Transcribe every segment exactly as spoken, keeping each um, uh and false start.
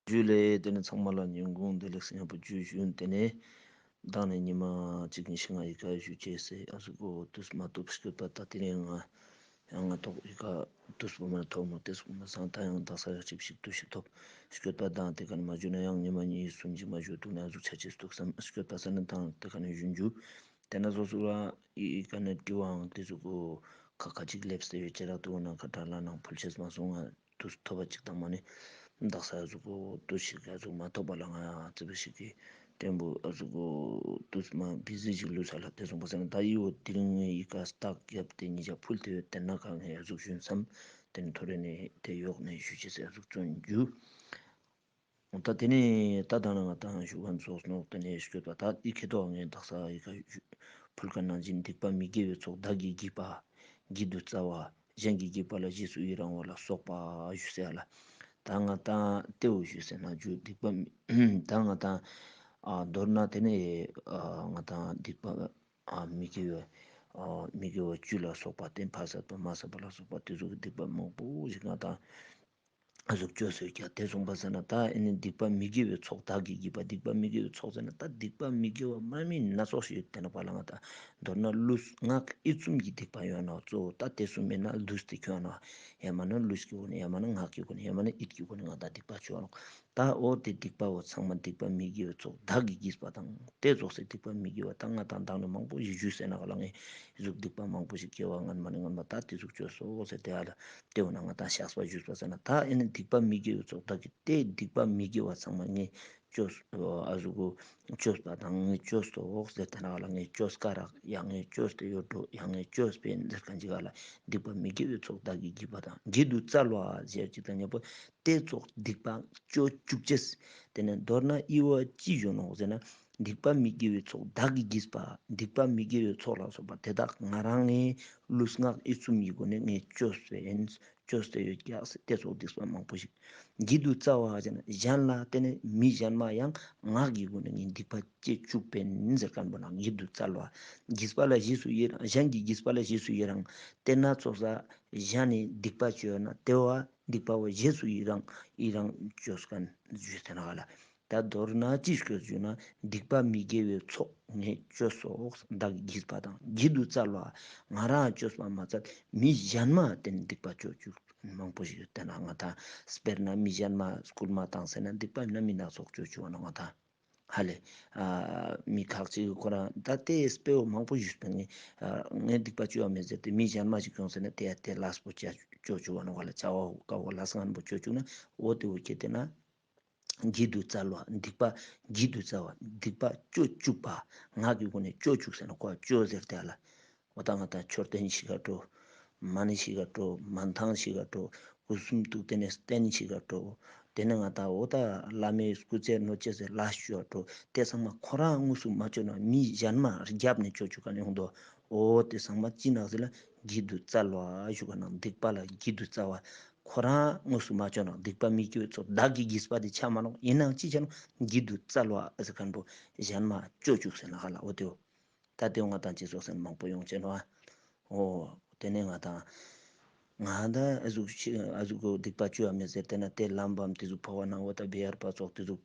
ཇུ་ལེ། ཏེ་ནེ་ཚང་མ་ལ་ཉིན་གུང་བདེ་ལེགས་ཉམ་པོ་ཇུ་ཞུ། ཏེ་ནེ་མདང་ནེ་ཉི་མ་གཅིག་གི་ཞིག་ང་ཡི་ག་ཞུ་ཅེས་སེ་ཨ་ཟུག་གོ་དུས་མ་ཐོབ་སྐྱོད་པ་ད་དེ་རིང་ང་ཡང་ང་ཐོག་ཡི་ག་དུས་པོ་མ་ཐོབ་མོ་ཏེ་ཟུག་མ་སང་ད་ཡང་དག་ས་ཡག་ཅིག་ཞིག་ཏུ་ཞིག་ཐོབ་སྐྱོད་པ་དང་ཏེ་ཀ་ནེ་མ་ཞུ་ན་ཡང་ཉི་མ་གཉིས་གསུམ་ཅིག་མ་ཞུ་ཐུག་ན་ཨ་ཟུག་ཆ་ཅེས་ཐུག་སམ་སྐྱོད་པ་ས་ན་དང་ཏེ་ཀ་ནེ་ཞུ་ཞུ། ཏེ་ན་སོ་སོ་ལ་ཡི་ག་ནེ་དྲི་བའང་ཏེ་ཟུག་གོ་ཁ་ཁ་ཅིག་ལེབས་ཏེ་ཡོད་ཅེ་རག་ཏུ་ན་ཁ་ཏ་ལ་ནང་ཕུལ་ཅེས་མ་སོང་ང་དུས་ཐོབ་པ་ཅིག་དང་མ་ནེ་དག་ས་ཟུག་གོ་དུས་ཤིག་ག་ཟུག་མ་ཐོབ་པ་ལ་ང་ཙི་པ་ཞིག་གི་ཏེན་པོ་ཨ་ཟུག་གོ་དུས་མ་བི་ཟི་ཞིག་ལུས་ས་ལ་ཏེ་སོང་པ་ས་ན་ད་ཡི་བོ་དེ་རིང་ངའི་ཡི་ག་སྟག་རྒྱབ་སྟེ་ཉི་ཇ་ཕུལ་ཏེ་ཡོད་ཏེ་ན་ཁ་ངའི་ཨ་ཟུག་ཞུན་སམ་ཏེ་ནེ་ཐོ་རེ་ནེ་ཏེ་ཡོག་ནེ་ཞུ་ཅེས་སེ་ཨ་ཟུག་བརྩོན་རྒྱུ། ད་ཏེ་ནེ་ད་ད་ན་ང་ཏང་ཞུ་བ་ཚོགས་ནོག་ཏེ་ནེ་སྐྱོད་པ་ད་འི་ཁེ་ཏོ་ངས་དག་ས་འི་ཀ་ཕུལ་ཁན་ནང་བཞིན་སྡིག་པ་མི་དགེ་བའི་ཚོགས་བདག་གིས་བགྱིས་པ་བགྱིས་དུས་བཙལ་བ་གཞན་གྱིས་བགྱིས་པ་ལ་རྗེས་སུ་ཡི་རང་བ་ལ་སོགས་པ་ཞུས་ས་ལ། ད་ང་ཏང་ཏེ་བོ་ཞུས་ས་ན་རྒྱུ་སྡིག་པ་མི་ད་ང་ཏང་ཨ་མདོར་ན་ཏེ་ནེ་ཨ་ང་ཏང་སྡིག་པ་ཨ་མི་དགེ་བའི་ཨ་མི་དགེ་བ་བཅུ་ལ་སོགས་པ་ཏེ་ཕ་སད་པ་མ་སད་པ་ལ་སོགས་པ་ཏེ་ཚོ་གི་སྡིག་པ་མང་པོ་ཞིག་ང་ཏང་ཨ་ཟུག་བཅོས་སོ་ཀྱག་ཏེ་སོང་པ་ས་ན་ད་ཨེ་ནི་སྡིག་པ་མི་དགེ་བའི་ཚོགས་བདག་གིས་བགྱིས་པ། སྡིག་པ་མི་དགེ་བའི་ཚོགས་ཟེར་ན་ད་སྡིག་པ་མི་དགེ་བ་མ་ནེ་མི་སྣ་ཚོགས་ཤིག་ཡོད་ཏེ་ན་པ་ལ་ང་ཏང་མདོར་ན་ལུས་ངག་ཡིད་གསུམ་གྱི་སྡིག་པ་ཡོད་ན་གཙོ་བོ་ད་ཏེ་གསུམ་མེད་ན་ལུས་ཏེ་ཁྱོད་ན་ཡང་མ་ན་ལུས་ཀྱི་སྒོ་ནེ་ཡང་མ་ན་ངག་གི་སྒོ་ནེ་ཡང་མ་ན་ཡིད་ཀྱི་སྒོ་ནེ་ང་ཏང་སྡིག་པ་བཅོ་ནོག། ད་འོ་ཏེ་སྡིག་པ་བོ་ཚང་མ་སྡིག་པ་མི་དགེ་བའི་ཚོགས་བདག་གིས་བགྱིས་པ་དང་ཏེ་ཚོགས་སེ་སྡིག་པ་མི་དགེ་བ་ད་ང་ཏང་མདང་ནེ་མང་པོ་ཞིག་ཞུས་ས་ན་ག་ལ་ངས་ཟུག་སྡིག་པ་མང་པོ་ཞིག་དགེ་བ་ངན་མ་ནེ་ངན་མ་ད་ཏེ་ཟུག་བཅོས་སོ་ཟེར་ཏེ་ཨ་ལ། ཏེ་བོ་ན་ང་ཏང་བཤགས་པ་ཞུས་པ་ས་ན་ད་ཨེ་ནི་སྡིག་པ་མི་དགེ་བའི་ཚོགས་བདག་གིས་ཏེ་སྡིག་པ་མི་དགེ་བ་ཚང་མ་ངས་བཅོས་ཨ་ཟུག་གོ་བཅོས་པ་དང་ངས་བཅོས་སོ་ཟེར་ཏེ་ན་ག་ལ་ངས་བཅོས་ཀ་རག་ཡང་ངས་བཅོས་ཏེ་ཡོད་འགྲོ་ཡང་ངས་བཅོས་པའི་ཟེར་ཁན་ཅིག་ག་ལ་སྡིག་པ་མི་དགེ་བའི་ཚོགས་བདག་གིས་བགྱིས་པ་དང་བགྱིས་དུས་བཙལ་བ་ཟེར་ཅིག་དང་ཉམ་པོ་ཏེ་ཚོགས་སྡིག་པ་བཅོ་བཅུག་ཅེས། ཏེ་ནེ་མདོར་ན་འི་བོ་ཅི་ཞུ་ནོག་ཟེར་ན་སྡིག་པ་མི་དགེ་བའི་ཚོགས་བདག་གིས་བགྱིས་པ། སྡིག་པ་མི་དགེ་བའི་ཚོགས་ལ་སོགས་པ་ཏེ་དག་ང་རང་ངས་ལུས་ངག་ཡིད་གསུམ་གྱི་སྒོ་ནེ་ངས་བཅོས་པའི་ཨིན། བཅོས་ཏེ་ཡོད་ཀྱག་ཟེར་ཏེ་ཚོགས་སྡིག་པ་མང་པོ་ཞིག་བགྱིས་དུས་བཙལ་བ་ཟེར་ན་གཞན་ལ་ཏེ་ནེ་མི་གཞན་མ་ཡང་ངག་གི་སྒོ་ནེ་ངས་སྡིག་པ་བཅོ་བཅུག་པ་ཨིན་ཟེར་ཁན་བོ་ན་བགྱིས་དུས་བཙལ་བ། བགྱིས་པ་ལ་རྗེས་སུ་ཡི་རང་གཞན་གྱིས་བགྱིས་པ་ལ་རྗེས་སུ་ཡི་རང་ཏེ་ན་ཚོགས་ས་གཞན་ནི་སྡིག་པ་བཅོས་ན་ཏེ་བོ་སྡིག་པ་བོ་རྗེས་སུ་ཡི་རང་ཡི་རང་བཅོས་ཁན་ཞུས་ཏེ་ན་ག་ལ། ད་མདོར་ན་ཅི་ཞུ་ཞུ་ན་སྡིག་པ་མི་དགེ་བའི་ཚོགས་ངས་བཅོས་སོ་བདག་གིས་བགྱིས་པ་དང་བགྱིས་དུས་བཙལ་བ། ང་རང་བཅོས་པ་མ་ཚད་མི་གཞན་མ་ཏེ་ནེ་སྡིག་པ་བཅོ་བཅུག་མང་པོ་ཞིག་ཡོད་ཏེ་ན་ང་ཏང་སྤེར་ན་མི་གཞན་མ་སྐུལ་མ་བཏང་ཟེར་ན་སྡིག་པ་མི་ན་མི་སྣ་ཚོགས་བཅོ་བཅུག་པ་ན་ང་ཏང་ཧ་ལེ། ཨ་མི་ཁག་ཅིག་ཁོ་རང་ད་ཏེ་སྤེ་བོ་མང་པོ་ཞིག་སྤེ་ངས་ཨ་ངས་སྡིག་པ་བཅོ་བ་མེད་ཟེར་ཏེ་མི་གཞན་མ་ཞིག་ཁྱོངས་ཟེར་ན་ཏེ་ཡ་ཏེ་ལས་པོ་བཅོ་བཅུག་པ་ན་ག་ལ་བྱ་བ་ཀ་བོ་ལས་ངན་པོ་བཅོ་བཅུག་ན་འོ་ཏེ་བོ་ཁྱེད་ཏེ་ན། བགྱིས་དུས་བཙལ་བ། སྡིག་པ་བགྱིས་དུས་བཙལ་བ། སྡིག་པ་བཅོ་བཅུག་པ། ངག་གི་སྒོ་ནེ་བཅོ་བཅུག་ཟེར་ན་ཁོ་བཅོ་ཟེར་ཏེ་ཨ་ལ། འོ་ད་ང་ཏང་མཆོད་རྟེན་ཞིག་ག་འགྲོ། མ་ཎི་ཞིག་ག་འགྲོ། མན་ཐང་ཞིག་ག་འགྲོ། སྐུ་གསུང་ཐུགས་རྟེན་ནི་རྟེན་ཞིག་ག་འགྲོ། ཏེ་ནེ་ང་ཏང་འོ་ད་བླ་མའི་སྐུ་ཚེ་གནོད་ཅེས་ཟེར་ལས་ཞུ་བ་འགྲོ། ཏེ་ཚང་མ་ཁོ་རང་དངོས་སུ་མ་བཅོས་ན་མི་གཞན་མ་རྒྱབ་ནེ་བཅོ་བཅུག་ཁན་ཡོང་དོ། འོ་ཏེ་ཚང་མ་ཅི་ནོག་ཟེར་ན་བགྱིས་དུས་བཙལ་བ་ཞུ་ཁན་ནང་སྡིག་པ་ལ་བགྱིས་དུས་བཙལ་བ། ཁོ་རང་དངོས་སུ་མ་བཅོས་ན་སྡིག་པ་མི་དགེ་བའི་ཚོགས་བདག་གིས་བགྱིས་པ་ཏེ་ཆ་མ་ནོག། ཨིན་ནའང་ཅི་ཆ་ནོག་བགྱིས་དུས་བཙལ་བ་ཟེར་ཁན་བོ་གཞན་མ་བཅོ་བཅུག་ཟེར་ན་ཧ་ལ་འོ་ཏེ་བོ། ད་ཏེ་བོ་ང་ཏང་ཅི་ཙོགས་ཟེར་ན་མང་པོ་ཡོང་ཅེ་ནོག་ཨ། འོ་ཏེ་ནེ་ང་ཏང་ང་ད་ཨ་ཟུག་ཤི་ཨ་ཟུག་གོ་སྡིག་པ་བཅོ་བ་མེད་ཟེར་ཏེ་ན་ཏེ་ལམ་བམ་ཏེ་ཟུག་འཕོ་བ་ནང་འོ་ད་བེ་ཡར་པ་ཙོགས་ཏེ་ཟུག་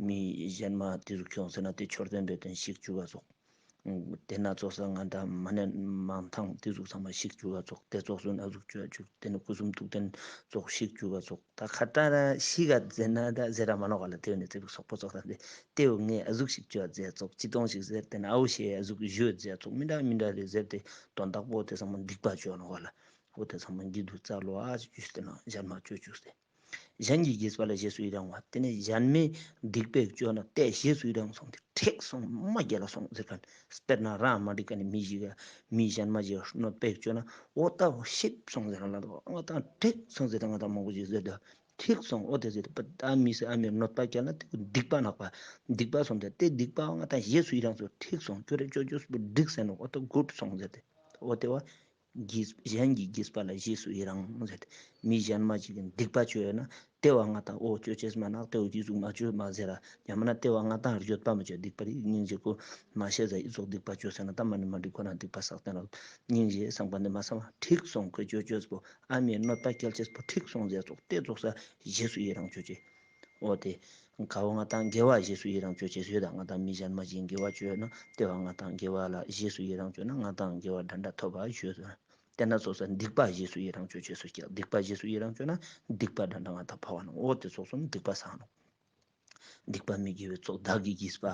མི་གཞན་མ་ཏེ་ཟུག་ཁྱོངས་ཟེར་ན་ཏེ་མཆོད་རྟེན་བེ་ཏེན་ཤིག་བཅུག་ག་ཙོགས། ཏེ་ན་ཙོགས་ས་ང་ད་མ་ནེ་མང་ཐང་ཏེ་ཟུག་ཚང་མ་ཤིག་བཅུག་ག་ཙོགས། ཏེ་ཙོགས་སུ་ན་ཟུག་བཅུག་བཅུག་ཏེ་ནེ་སྐུ་གསུང་ཐུགས་རྟེན་ཙོགས་ཤིག་བཅུག་ག་ཙོགས། ད་ཁ་ཏ་ར་ཤིག་ག་ཟེར་ན་ད་ཟེར་ར་མ་ནོག་ག་ལ། ཏེ་ནེ་ཙེ་བིག་སོག་པོ་ཙོགས་ད་ཏེ་ཏེ་བོ་ངས་ཨ་ཟུག་ཤིག་བཅོ་ཟེར་ཙོགས། ཅི་ཏོང་ཤིག་ཟེར་ཏེ་ན་ཨའུ་ཤེ་ཨ་ཟུག་བཅོ་ཟེར་ཙོགས། མི་འདྲ་མི་འདྲ་རེ་ཟེར་ཏེ་དོན་དག་པོ་ཏེ་ཚང་མ་སྡིག་པ་བཅོ་ནོག་ག་ལ། འོ་ཏེ་ཚང་མ་བགྱིས་དུས་བཙལ་བ་ཞུས་ཏེ་ན་གཞན་མ་བཅོ་བཅུག་སྟེ། གཞན་གྱིས་བགྱིས་པ་ལ་རྗེས་སུ་ཡི་རང་བ། ཏེ་ནེ་གཞན་མའི་སྡིག་པ་བཅོས་ན་ཏེ་རྗེས་སུ་ཡི་རང་སོང་སྟེ་ཁྲིག་སོང་མ་རྒྱལ་ལ་སོང་ཟེར་ཁན། སྤེར་ན་རང་མ་འགྲིག་ཁན་ནི་མི་ཞིག་ག་མི་གཞན་མ་ཞིག་ག་གནོད་པ་བཅོས་ན་འོ་ད་ཤིབ་སོང་ཟེར་ན་ལ་ང་ཏང་ཁྲིག་སོང་ཟེར་ཏེ་ང་ཏང་མང་པོ་ཞིག་ཟེར་ཏེ་ཁྲིག་སོང་འོ་ཏེ་ཟེར་ཏེ་ད་མི་སེ་ཨ་མི་གནོད་པ་བསྐྱལ་ན་ཏེ་སྡིག་པ་ནག་པ་སྡིག་པ་སོང་སྟེ་ཏེ་སྡིག་པ་ང་ཏང་རྗེས་སུ་ཡི་རང་སོང་ཁྲིག་སོང་ཁྱོད་རེ་བཅོ་བཅོས་པོ་འགྲིག་ཟེར་ན་འོ་ད་གུད་སོང་ཟེར་ཏེ་འོ་ཏེ་བ། བགྱིས་གཞན་གྱིས་བགྱིས་པ་ལ་རྗེས་སུ་ཡི་རང་ཟེར་ཏེ། མི་གཞན་མ་ཞིག་གི་སྡིག་པ་བཅོས་ན་ཏེ་བ་ང་ཏང་འོ་བཅོ་ཅེས་མ་ནག་ཏེ་བོ་ཅི་ཟུག་མ་བཅོས་མ་ཟེར་ར་ཡང་མ་ན་ཏེ་བ་ང་ཏང་འགྱོད་པ་མ་བཅོས་སྡིག་པ་རིག་སྙིང་རྗེ་ཀོ་མ་ཤེས་ཟ་ཨི་ཙོགས་སྡིག་པ་བཅོས་ཟེར་ན་ད་མ་ནི་མ་འགྲིག་ཁོ་ན་སྡིག་པ་བསགས་ཏེ་ན་སྙིང་རྗེ་སང་པ་ནི་མ་སང་བ་ཁྲིག་སོང་ཁོས་བཅོ་བཅོས་པོ་ཨ་མི་གནོད་པ་བསྐྱལ་ཅེས་པོ་ཁྲིག་སོང་ཟེར་ཙོགས་ཏེ་ཙོགས་ས་རྗེས་སུ་ཡི་རང་བཅོ་ཅེས། འོ་དེ་ག་བོ་ང་ཏང་དགེ་བ་རྗེས་སུ་ཡི་རང་ཅོ་ཅེས་ཡོད་ད། ང་ཏང་མི་གཞན་མ་ཞིག་དགེ་བ་ཅོ་ཡོད་ན་དེ་བ་ང་ཏང་དགེ་བ་ལ་རྗེས་སུ་ཡི་རང་ཅོ་ན་ང་ཏང་དགེ་བ་འདྲ་འདྲ་ཐོབ་པ་ཞུ་ཡོད་ད། དེ་ན་ཙོགས་སེ་སྡིག་པ་རྗེས་སུ་ཡི་རང་ཅོ་ཅེས་སོ་ཀྱག། སྡིག་པ་རྗེས་སུ་ཡི་རང་ཅོ་ན་སྡིག་པ་འདྲ་འདྲ་ང་ཏང་ཕོག་ག་ནོག། འོ་དེ་ཙོགས་སོ་ན་སྡིག་པ་བསགས་ནོག། སྡིག་པ་མི་དགེ་བའི་ཚོགས་བདག་གིས་བགྱིས་པ།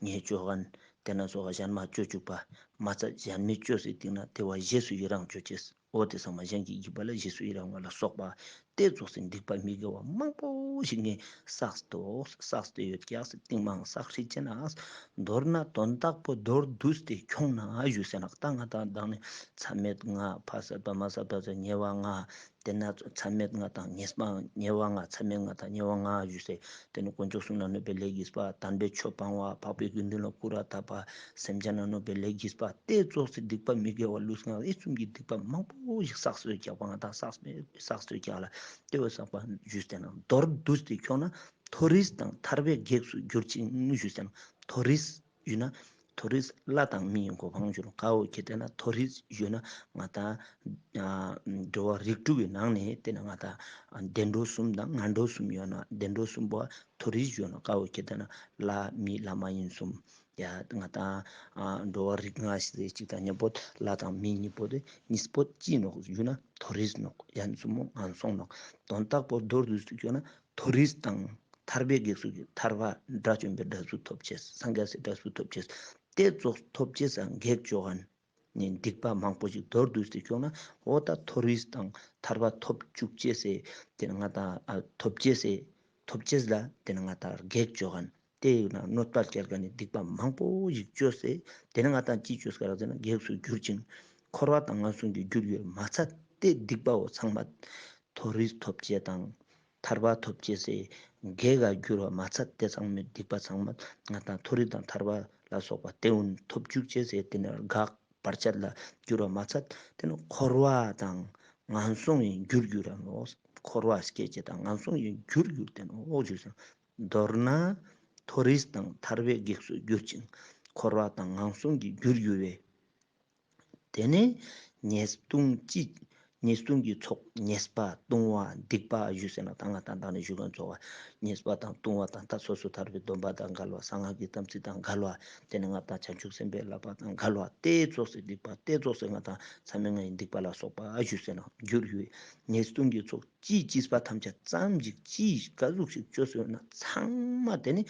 ངས་ཅོ་ག་ན་དེ་ན་ཙོགས་གཞན་མ་ཅོ་ཅུག་པ་མ་ཚད་གཞན་མི་ཅོས་སེ་སྟིང་ན་དེ་བ་རྗེས་སུ་ཡི་རང་ཅོ་ཅེས། འོ་དེ་ཚང་མ་གཞན་གྱིས་བགྱིས་པ་ལ་རྗེས་སུ་ཡི་རང་བ་ལ་སོགས་པ། དེ་ཙོགས་སེ་སྡིག་པ་མི་དགེ་བ་མང་པོ་ཞིག་ངས་བསགས་ཏོ་བསགས་ཏེ་ཡོད་ཀྱག་སེ་སྟིང་མང་བསགས་ཤིག་ཅེ་ན། མདོར་ན་དོན་དག་པོ་མདོར་བསྡུས་ཏེ་ཁྱོང་ན་ཞུས་ཟེར་ན། ད་ང་ཏང་མདང་ནས་མཚམས་མེད་ལྔ་ཕ་སད་པ་མ་སད་པ་ཟེར་ཉེ་བ་ལྔ། དེ་ན་མཚམས་མེད་ལྔ་དང་ཉེས་པ་ཉེ་བ་ལྔ་མཚམས་མེད་ལྔ་དང་ཉེ་བ་ལྔ་ཞུས་སེ། དེ་ནི་དཀོན་མཆོག་གསུམ་ལ་གནོད་པའི་ལས་བགྱིས་པ། དམ་པའི་ཆོས་སྤང་བ། འཕགས་པའི་དགེ་འདུན་ལ་སྐུར་བ་བཏབ་པ། སེམས་ཅན་ལ་གནོད་པའི་ལས་བགྱིས་པ། དེ་ཙོགས་སེ་སྡིག་པ་མི་དགེ་བ་ལུས་ངག་ཡིད་གསུམ་གྱི་སྡིག་པ་མང་པོ་ཞིག་བསགས་སོ་ཀྱག་པ། ང་ཏང་བསགས་མེད་བསགས་སོ་ཀྱག་ལ་དེ་བས་བསགས་པ་ཞུས་ཏེ་ན་མདོར་བསྡུས་ཏེ་ཁྱོང་ན་མཐོ་རིས་དང་ཐར་པའི་གེགས་སུ་གྱུར་ཅིང་ཞུས་ཏེ་ན། མཐོ་རིས་ཞུས་ན་མཐོ་རིས་ལྷ་དང་མིའི་གོ་འཕང་འགྱུར་ནོག། ག་བོ་ཁྱེར་ཏེ་ན་མཐོ་རིས་ཞུས་ན་ང་ཏང་ཨ་འགྲོ་བ་རིགས་དྲུག་གི་ནང་ནས་དེ་ན་ང་ཏང་བདེ་འགྲོ་གསུམ་དང་ངན་འགྲོ་གསུམ་ཡོད་ན་བདེ་འགྲོ་གསུམ་པོ་མཐོ་རིས་ཞུས་ན་ག་བོ་ཁྱེར་ཏེ་ན་ལྷ་མི་ལྷ་མ་ཡིན་གསུམ། ཡ་ང་ཏང་ཨ་འགྲོ་བ་རིགས་ལྔ་ཞིག་གཅིག་དང་གཉིས་པོ་ལྷ་དང་མི་གཉིས་པོ་དེ་གཉིས་པོ་ཅི་ནོག་ཞུས་ན་མཐོ་རིས་ནོག། ཡང་གསུམ་པོ་ངན་སོང་ནོག། དོན་དག་པོ་མདོར་བསྡུས་ཏེ་ཁྱོང་ན་མཐོ་རིས་དང་ཐར་པའི་གེགས་སུ་གྱུར། ཐར་པ་དགྲ་བཅོམ་པའི་འབྲས་བུ་ཐོབ་ཅེས། སངས་རྒྱས་སི་འབྲས་བུ་ཐོབ་ཅེས། དེ་ཙོགས་ཐོབ་ཅེས་སང་གེགས་ཅོ་ག་ནི་སྡིག་པ་མང་པོ་ཞིག་མདོར་བསྡུས་ཏེ་ཁྱོང་ན་འོ་ད་མཐོ་རིས་དང་ཐར་པ་ཐོབ་ཅུག་ཅེས་སེ་དེ་ན་ང་ཏང་ཨ་ཐོབ་ཅེས་སེ་ཐོབ་ཅེས་ལ་དེ་ན་ང་ཏང་གེགས་ཅོ་ག་ནི་དེ་ཡོད་ན་གནོད་པ་སྐྱེལ་ག་ནི་སྡིག་པ་མང་པོ་ཞིག་ཅོས་སེ་དེ་ན་ང་ཏང་ཅི་ཅོས་ཀ་རག་ཟེར་ན་གེགས་སུ་གྱུར་ཅིང་འཁོར་བ་དང་ངན་སོང་གི་རྒྱུར་གྱུར་མ་ཚད་དེ་སྡིག་པ་བོ་ཚང་མ་མཐོ་རིས་ཐོབ་ཅེས་དང་། ཐར་པ་ཐོབ་ཅེས་སི་གེགས་ལ་གྱུར་བ་མ་ཚད་དེ་ཚང་མའི་སྡིག་པ་ཚང་མ་ང་ཏང་མཐོ་རིས་དང་ཐར་པ་ལ་སོགས་པ་དེ་ཀུན་ཐོབ་ཅུག་ཅེས་སི་དེ་ནི་གེགས་བར་ཆད་ལ་གྱུར་བ་མ་ཚད་དེ་ནི་འཁོར་བ་དང་ངན་སོང་ཡི་རྒྱུར་གྱུར་ར་ནོག། འཁོར་བ་སྐྱེ་ཅེས་དང་ངན་སོང་ཡི་རྒྱུར་གྱུར་ཏེ་ནོག་ཞུས་ཟེར། མདོར་ན་མཐོ་རིས་དང་ཐར་པའི་གེགས་སུ་གྱུར་ཅིང་འཁོར་བ་དང་ངན་སོང་གི་རྒྱུར་གྱུར་བའི། དེ་ནས་ཉེས་ལྟུང་ཅི། ཉེས་ལྟུང་གི་ཚོགས་ཉེས་པ་ལྟུང་བ་སྡིག་པ་ཞུས་ཟེར་ན་ད་ང་ཏང་ནི་ཞུ་མཁན་ཚོགས་པ་ཉེས་པ་དང་ལྟུང་བ་དང་ད་སོ་སོ་ཐར་པའི་སྡོམ་པ་དང་འགལ་བ་གསང་སྔགས་ཀྱི་དམ་ཚིག་དང་འགལ་བ་དེ་ནས་ང་ཏང་བྱང་ཆུབ་སེམས་དཔའི་བསླབ་པ་དང་འགལ་བ་དེ་ཙོགས་སི་སྡིག་པ་དེ་ཙོགས་སི་ང་ཏང་མཚམས་མེད་ལྔའི་སྡིག་པ་ལ་སོགས་པ་ཞུས་ཟེར་ན་གྱུར་ཡོད། ཉེས་ལྟུང་གི་ཚོགས་ཅི་བགྱིས་པ་ཐམས་ཅད་ཙམ་ཞིག་ཅི་ག་ཟུག་ཞིག་ཅོས་ཡོད་ན་ཚང་མ་དེ་ནི་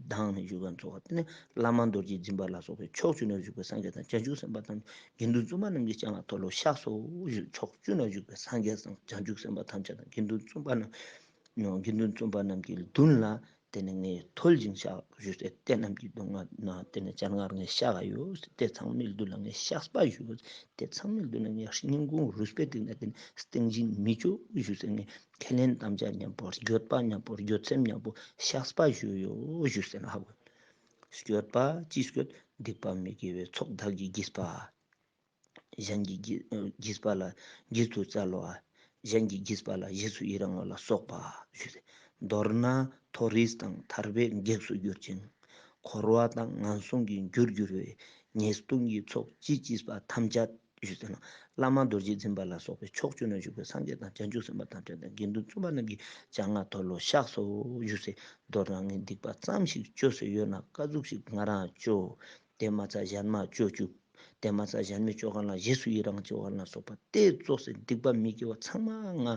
མདང་ནས་ཞུ་མཁན་ཚོགས་པ་དེ་ནི་བླ་མ་རྡོ་རྗེ་འཛིན་པ་ལ་སོགས་པའི་ཕྱོགས་བཅུ་ན་བཞུགས་པའི་སངས་རྒྱས་དང་བྱང་ཆུབ་སེམས་དཔའ་ཐམས་ཅད་དགེ་འདུན་བཙུན་པ་རྣམས་ཀྱི་སྤྱན་སྔར་མཐོལ་ལོ་བཤགས་སོ་ཞུ། ཕྱོགས་བཅུ་ན་བཞུགས་པའི་སངས་རྒྱས་དང་བྱང་ཆུབ་སེམས་དཔའ་ཐམས་ཅད་དང་དགེ་འདུན་བཙུན་པ་རྣམས་དགེ་འདུན་བཙུན་པ་རྣམས་ཀྱི་མདུན་ལ་དེ་ནི་ངས་མཐོལ་ཞིང་བཤགས་ཞུས་ཏེ་དེ་རྣམས་ཀྱི་མདུན་ན་དེ་ནི་སྤྱན་སྔར་ངས་བཤགས་ཡོད། དེ་ཚང་མའི་མདུན་ལ་ངས་བཤགས་པ་ཞུ། དེ་ཚང་མའི་མདུན་ལ་ངས་སྙིང་ཁུང་རུས་པའི་གཏིང་ནས་དེ་ནི་སྟེང་ཞིང་མི་སྐྱོ་ཞུས་ཏེ་ངས་ཁས་ལེན་དམ་བཅའ་མཉམ་པོ་འགྱོད་པ་མཉམ་པོ་འགྱོད་སེམས་མཉམ་པོ་བཤགས་པ་ཞུ་ཡོད་ཞུས་ཟེར་ན་ཧ་གོ། འགྱོད་པ་ཅི་འགྱོད། སྡིག་པ་མི་དགེ་བའི་ཚོགས་བདག་གིས་བགྱིས་པ། གཞན་གྱིས་བགྱིས་པ་ལ་བགྱིད་དུ་སྩལ་བ། གཞན་གྱིས་བགྱིས་པ་ལ་རྗེས་སུ་ཡི་རང་བ་ལ་སོགས་པ་ཞུས་ཏེ། མདོར་ན་མཐོ་རིས་དང་ཐར་པའི་གེགས་སུ་གྱུར་ཅིང་། འཁོར་བ་དང་ངན་སོང་གི་རྒྱུར་གྱུར་བའི་ཉེས་ལྟུང་གི་ཚོགས་ཅི་བགྱིས་པ་ཐམས་ཅད་ཞུས་ཟེར་ན། བླ་མ་རྡོ་རྗེ་འཛིན་པ་ལ་སོགས་པའི་ཕྱོགས་བཅུ་ན་བཞུགས་པའི་སངས་རྒྱས་དང་བྱང་ཆུབ་སེམས་དཔའ་ཐམས་ཅད་དང་དགེ་འདུན་བཙུན་པ་རྣམས་ཀྱི་སྤྱན་སྔར་མཐོལ་ལོ་བཤགས་སོ་ཞུས་ཏེ། མདོར་ན་ངས་སྡིག་པ་ཙམ་ཞིག་བཅོས་སེ་ཡོད་ན་ག་ཟུག་ཞིག་ང་རང་བཅོས། དེ་མ་ཚད་གཞན་མ་བཅོ་བཅུག། དེ་མ་ཚད་གཞན་མི་བཅོ་ག་ན་རྗེས་སུ་ཡི་རང་བཅོ་ག་ན་སོགས་པ་དེ་ཙོགས་སེ་སྡིག་པ་མི་དགེ་བ་ཚང་མ་ང་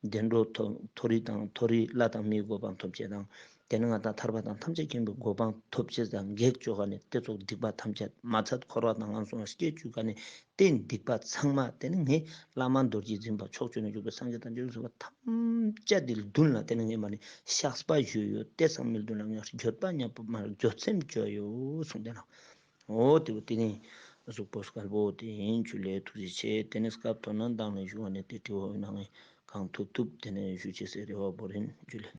བདེ་འགྲོ་མཐོ་མཐོ་རིས་དང་མཐོ་རིས་ལྷ་དང་མིའི་གོ་འཕང་ཐོབ་ཅེས་དང་། དེ་ནི་ང་ཏང་ཐར་པ་དང་ཐམས་ཅད་མཁྱེན་པའི་གོ་འཕང་ཐོབ་ཅེས་དང་གེགས་བཅོ་ག་ནི་དེ་ཙོགས་སྡིག་པ་ཐམས་ཅད་མ་ཚད་འཁོར་བ་དང་ངན་སོང་ལ་སྐྱེ་བཅུག་ག་ནི་དེ་སྡིག་པ་ཚང་མ་དེ་ནི་ངས་བླ་མ་རྡོ་རྗེ་འཛིན་པ་ཕྱོགས་བཅུ་ན་བཞུགས་པའི་སངས་རྒྱས་དང་བྱང་ཆུབ་སེམས་དཔའ་ཐམས་ཅད་དེ་མདུན་ལ་དེ་ནི་ངས་མ་ནི་བཤགས་པ་ཞུས་ཡོད། དེ་ཚང་མའི་མདུན་ལ་ངས་འགྱོད་པ་མཉམ་པོ་མ་འགྱོད་སེམས་བཅོས་ཡོད་གསུངས་ཏེ་ན། འོ་དེ་བོ་དེ་ནི་གཟུགས་པོ་སྐལ་པོ་དེ་ཡིན། ཇུ་ལེ། ཐུགས་རྗེ་ཆེ། དེ་ནི་སྐབས་དོ་ནན་དང་ནི་ཞུ་བ་ནི་དེ་དྲི་བ་ཡོད་ན་ངས་གང་ཐུབ་ཐུབ་དེ་ནི་ཞུ་ཅེས་སི་རེ་བ་བོར་ཡིན། ཇུ་ལེ།